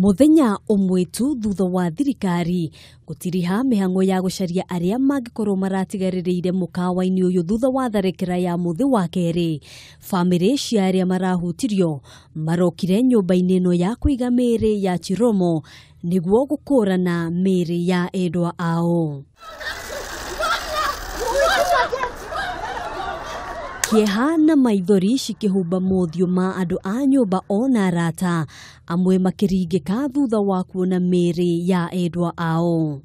Muthenya ũmwe tu thutha wa thirikari gũtiriha mĩhang'o ya gũcaria arĩa mangĩkorwo maratigarĩrĩire mũkawa-inĩ ũyũ thutha wa tharĩkĩra ya mũthĩ wa kerĩ, bamĩrĩ cia arĩa marahutirio marokire nyũmba-inĩ ĩno ya kũiga mĩĩrĩ ya Chiromo nĩguo gũkũrana mĩĩrĩ ya endwa ao. Kĩeha na maithori cikĩhumba mothiũ ma andũ a nyũmba ona arata amwe makĩringĩka thutha wa kuona mĩĩrĩ ya endwa ao.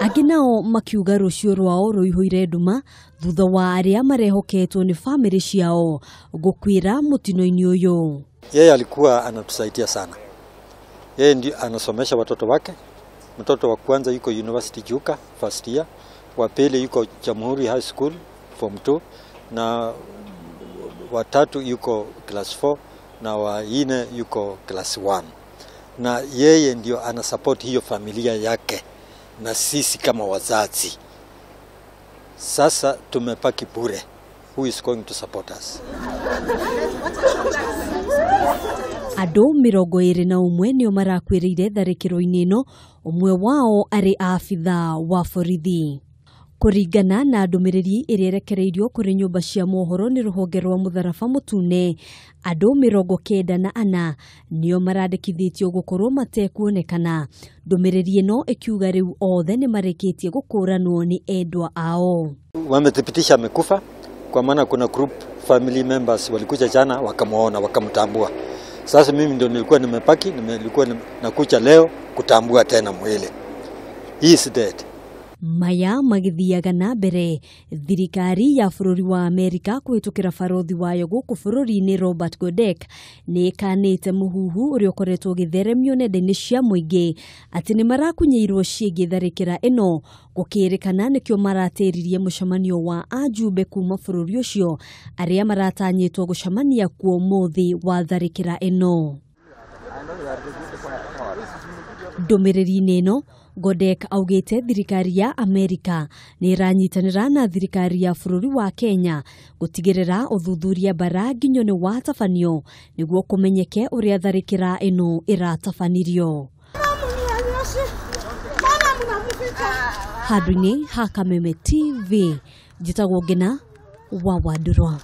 Angĩ nao makiuga rũciũ rwao rũihũire nduma thutha wa arĩa marehoketwo nĩ bamĩrĩ ciao gũkuĩra mũtino-inĩ ũyũ. Yeye alikuwa anatusaidia sana. Yeye ndiye anasomesha watoto wake. Mtoto wa kwanza yuko University Juka first year, wa pili yuko Jamhuri High School form 2, na wa tatu yuko class 4, na wa nne yuko class 1. Na yeye ndio anasupport hiyo familia yake na sisi kama wazazi. Sasa tumepaki bure. Who is going to support us? Andũ 21 nĩo marakuĩrĩire tharĩkĩro-inĩ ĩno, ũmwe wao arĩ abithaa wa borithi. Kũringana na ndũmĩrĩri ĩrĩa ĩrekereirio kũrĩ nyũmba cia mohoro nĩ rũhonge rwa mũtharaba mũtune, andũ 94 nĩo marandĩkithĩtio gũkorwo matekuonekana. Ndũmĩrĩri ĩno ĩkiuga rĩu othe nĩ marĩkĩtie gũkũranwo nĩ endwa ao. Wamethibitisha amekufa kwa maana kuna group family members walikuja jana wakamuona wakamtambua. Sasa mimi ndio nilikuwa nimepaki, nilikuwa nakuja leo kutambua tena mwili. He is dead. Maya magithiaga na mbere, thirikari ya bũrũri wa Amerika kũhĩtũkĩra barothi wayo gũkũ bũrũri-inĩ Robert Godek nĩ ĩkanĩte mũhuhu ũrĩa ũkoretwo ũgĩtheremio nenda-inĩ cia mũingĩ atĩ nĩ marakunyĩirwo ciĩgiĩ tharĩkĩra ĩno, gũkĩrĩkana nĩkĩo maratĩririe mũcemanio wa ajumbe kuma bũrũri ũcio arĩa maratanyĩtwo gũcemania kuo mũthĩ wa tharĩkĩra ĩno. Ndũmĩrĩri-inĩ ĩno, Godek augĩte thirikari ya Amerika nĩ ĩranyitanĩra na thirikari ya bũrũri wa Kenya gũtigĩrĩra ũthuthuria bara nginyo nĩ watabanio nĩguo kũmenyeke ũrĩa tharĩkĩra ĩno ĩratabanirio. Handũ-inĩ ha Kameme TV, njĩtagwo Ngina wa Wandũrwa.